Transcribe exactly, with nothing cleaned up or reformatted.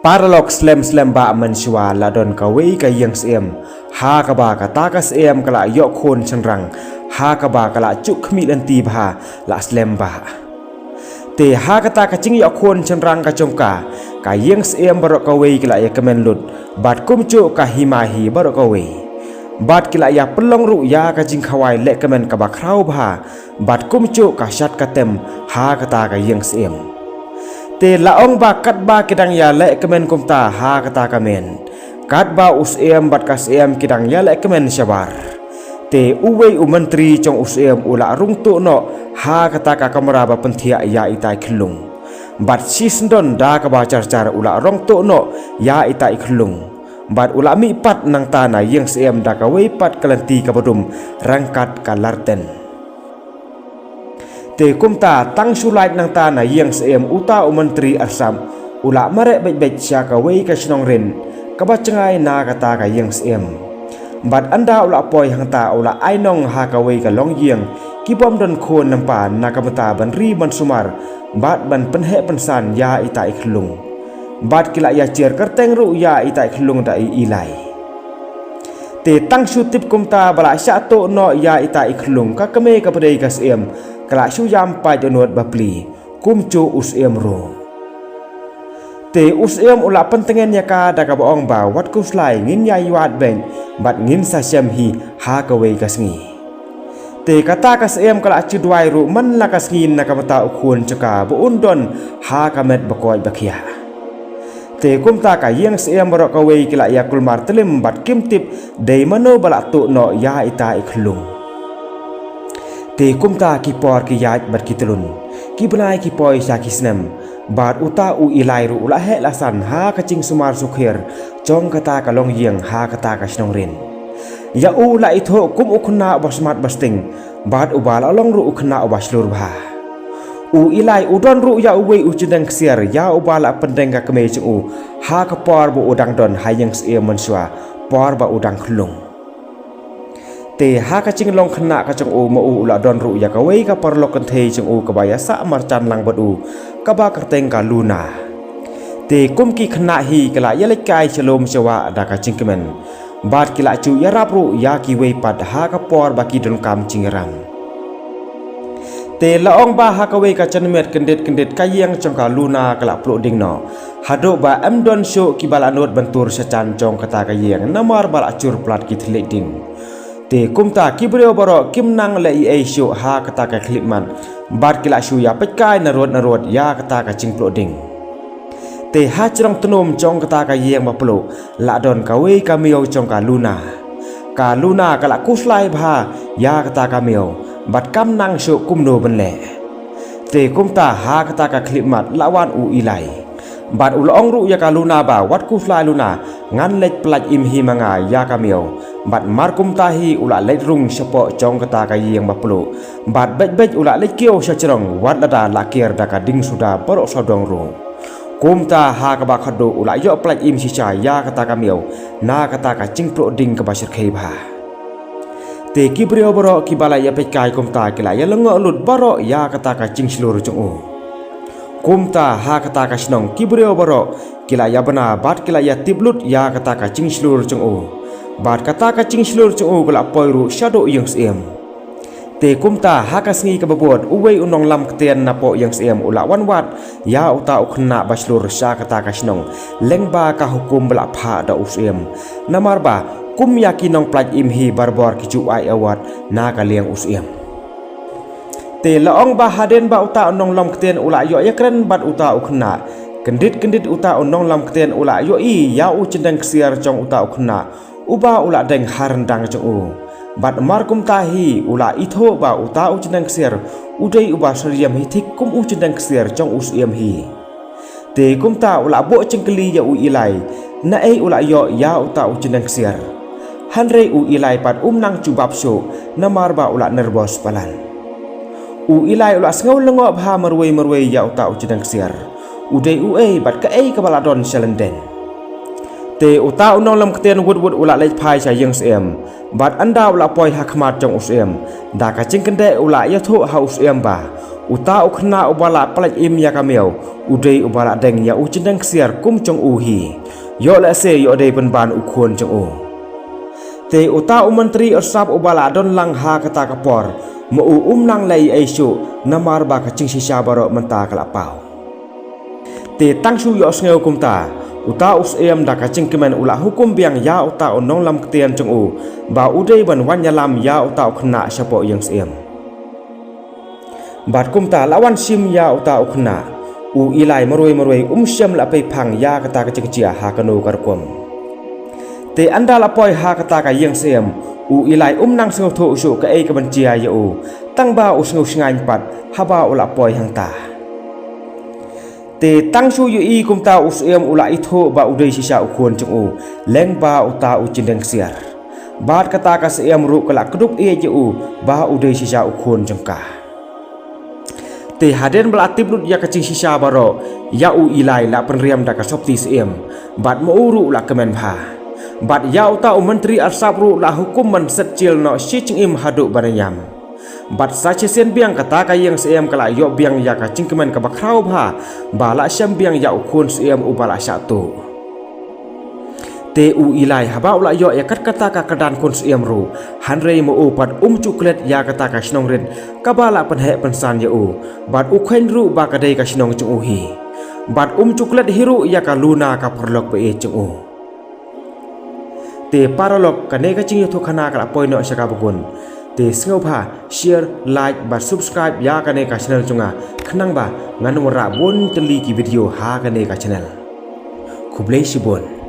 Paralok slem slem bah, mynshuwa la don kawei ka ïing syiem, ha kaba kata ka syiem ka la ïoh khun shynrang, ha kaba ka la juh khmih lynti bha, la slem bah. Te ha kata ka jingïoh khun shynrang ka jong ka, ka ïing syiem baroh kawei ka la ïakmen lut, bad kumjuh ka hima hi baroh kawei. Bad ki la ïa pynlong ruh ïa ka jingkhawai lehkmen kaba khraw bha, bad kumjuh ka shad ka tem ha kata ka ïing syiem. Te la ong ba katba ki dang ïa lehkmen kumta ha kata ka mynmiet, katba u syiem bad ka syiem ki dang ïa lehkmen shabar, te uwei u myntri jong u syiem u la rung tuh noh ha kata ka kamra ba pynthiah ïa ita i khyllung. Bad shisyndon da kaba jar jar u la rung tuh noh ïa ita i khyllung. Bad u la mih pat nangta na ïing syiem da kawei pat ka lynti kaba dum ryngkat ka larten. Te kumta tang shu lait nangta na ïing syiem, uta u myntri arsap u la mareh beit beit sha kawei ka shnong rit kaba jngai na kata ka ïing syiem. Bad ynda u la poi hangta u la ai nong ha kawei ka longïing, ki bym don khun nampa na ka bynta ban ri ban sumar, bad ban pynheh pynsan ïa ita i khyllung. Bad ki la ïa jer kyrteng ruh ïa ita i khyllung da i Eli. Te tang shu tip kumta ba la shah tuh noh ïa ita i khyllung, ka kmie kaba dei ka syiem ka la shu ïam pait dohnud bapli, kumjuh u syiem ruh. Te u syiem u la pyntngen ïa ka da kaba ong ba wat khuslai, ngin ïa ïwad beit bad ngin sa shem hi ha kawei ka sngi. Te kata ka syiem ka la ju duwai ruh man la ka sngi na ka bynta u khun jong ka ba un don ha ka met ba koit ba khiah. Te kumta ka ïing syiem baroh kawei ki la ïa kulmar tlim bad kim tip dei mano ba la tuh noh ïa ita i khyllung. Te kumta ki por ki ïaid bad ki tyllun, ki bnai ki poi sha ki snem, bad uta u Eli ruh u la heh la san ha ka jingsumar sukher jong kata ka longïing ha kata ka shnong rit. Ïa u la ithuh kum u khynnah uba smat ba sting, bad uba la long ruh u khynnah uba shlur bha. U Eli u don ruh ïa uwei u jingdeng ksiar ïa uba la pyndeng ka kmie jong u ha ka por ba u dang don ha ïing syiem mynshuwa, por ba u dang khyllung. Te ha ka jinglong khynnah ka jong u, ma u u la don ruh ïa kawei ka paralok kynthei jong u kaba ïa sah marjan lang bad u, kaba kyrteng ka Luna. Te kum ki khynnah hi ki la ïa leit kai sha lum sha wah da ka jingkmen, bad ki la ju ïarap ruh ïa kiwei pat ha ka por ba ki donkam jingïaram. Te la ong ba ha kawei ka janmiet kyndit kyndit ka ïing jong ka Luna ka la pluh ding noh, haduh ba ym don shuh kiba la nud ban tur sha jan jong kata ka ïing namar ba la jur palat ki thylliej ding. Te kumta ki briew baroh kim nang leh ei ei shuh ha kata ka khyllipmat, bad ki la shu ïa peit kai narud narud ïa kata ka jingpluh ding. Te ha jrong tnum jong kata ka ïing ba pluh, la don kawei ka miaw jong ka Luna. Ka Luna ka la khuslai bha ïa kata ka miaw, bad kam nang shuh kumno ban leh. Te kumta ha kata ka khyllipmat la wan u Eli. Bad u la ong ruh ïa ka Luna ba wat khuslai Luna, ngan leit pyllait im hi ma nga ïa ka miaw. Bad mar kumta hi u la leit rung shapoh jong kata ka ïing ba pluh. Bad beit beit u la leit kiew sha jrong wat lada la kiar da ka ding suda baroh sawdong ruh. Kumta ha kaba khatduh u la ïoh pyllait im shisha ïa kata ka miaw na kata ka jingpluh ding kaba shyrkhei bha. Te ki briew baroh kiba la ïa peit kai kumta ki la ïa lyngngoh lut baroh ïa kata ka jingshlur jong u. Kumta ha kata ka shnong ki briew baroh ki la ïa bna bad ki la ïa tip lut ïa kata ka jingshlur jong u. Bad kata ka jingshlur jong u ka la poi ruh shaduh ïing syiem. Te kumta ha ka sngi kaba bud uwei u nonglam ktien napoh ïing syiem u la wan wad ïa uta u khynnah ba shlur sha kata ka shnong lyngba ka hukum ba la phah da u syiem. Namar ba kum ïa ki nongpyllait im hi barabor ki ju ai award na ka liang u syiem. Te la ong ba hadien ba uta u nonglam ktien u la ïoh ïakren bad uta u khynnah, kyndit kyndit uta u nonglam ktien u la ïohi ïa u jingdeng ksiar jong uta u khynnah uba u la deng ha ryndang jong u. Bad mar kumta hi u la ithuh ba uta u jingdeng ksiar u dei uba syriem hi thik kum u jingdeng ksiar jong u syiem hi. Te kumta u la buh jingkylli ïa u Eli, naei u la ïoh ïa uta u jingdeng ksiar. Hynrei u Eli pat um nang jubab shuh namar ba u la nervous palat. U Eli u la sngew lyngngoh bha marwei marwei ïa uta u jingdeng ksiar. U dei uei bad kaei kaba la don sha lyndet. Te uta u nonglam ktien wut wut u la leit phai sha ïing syiem. Bad ynda u la poi ha khmat jong u syiem, da ka jingkyndit u la ïathuh ha u syiem ba Uta u khynnah uba la pynlait im ïa ka miaw u dei uba la deng ïa u jingdeng ksiar kum jong u hi. Ïoh lehse ïoh dei pynban u khun jong u. Te uta u myntri arsap uba la don lang ha kata ka por, ma u um nang leh ei ei shuh, namar ba ka jingshisha baroh mynta ka la paw. Te tang shu ïohsngew kumta, uta u syiem da ka jingkmen u la hukum biang ïa uta u nonglam ktien jong u ba u dei ban wan ïalam ïa uta u khynnah shapoh ïing syiem. Bad kumta la wan shim ïa uta u khynnah. U Eli marwei marwei um shym la pei phang ïa kata ka jingjia ha kano ka rukom. Te ynda la poi ha kata ka ïing syiem, u Eli um nang sngewthuh shuh kaei kaban jia ïa u, tang ba u sngew shngaiñ pat haba u la poi hangta. Te tang shu ïohi kumta u syiem u la ithuh ba u dei shisha u khun jong u, leng ba uta u jingdeng ksiar. Bad kata ka syiem ruh ka la kdup ïeit ïa u ba u dei shisha u khun jong ka. Te hadien ba la tip lut ïa ka jingshisha baroh, ïa u Eli la pynriam da ka sopti syiem, bad ma u ruh la kmen bha. Bad ïa uta u myntri arsap ruh la hukum ban set jel noh shi jingim haduh ba nyngkong. Bad sa shisien biang kata ka ïing syiem ka la ïoh biang ïa ka jingkmen kaba khraw bha, ba la shem biang ïa u khun syiem uba la shah tuh. Te u Eli haba u la ïoh ïa kat kata ka kyrdan khun syiem ruh, hynrei ma u pat um ju klet ïa kata ka shnong rit kaba la pynheh pynsan ïa u, bad u kheiñ ruh ba ka dei ka shnong jong u hi. Bad um ju klet hi ruh ïa ka Luna ka paralok ba ïeit jong u. Te paralok, kane ka jingïathuhkhana ka la poi noh sha kaba bun. Te sngewbha share, like bad subscribe ïa kane ka channel jong nga, khnang ba ngan wanrah bun tylli ki video ha kane ka channel. Khublei shibun.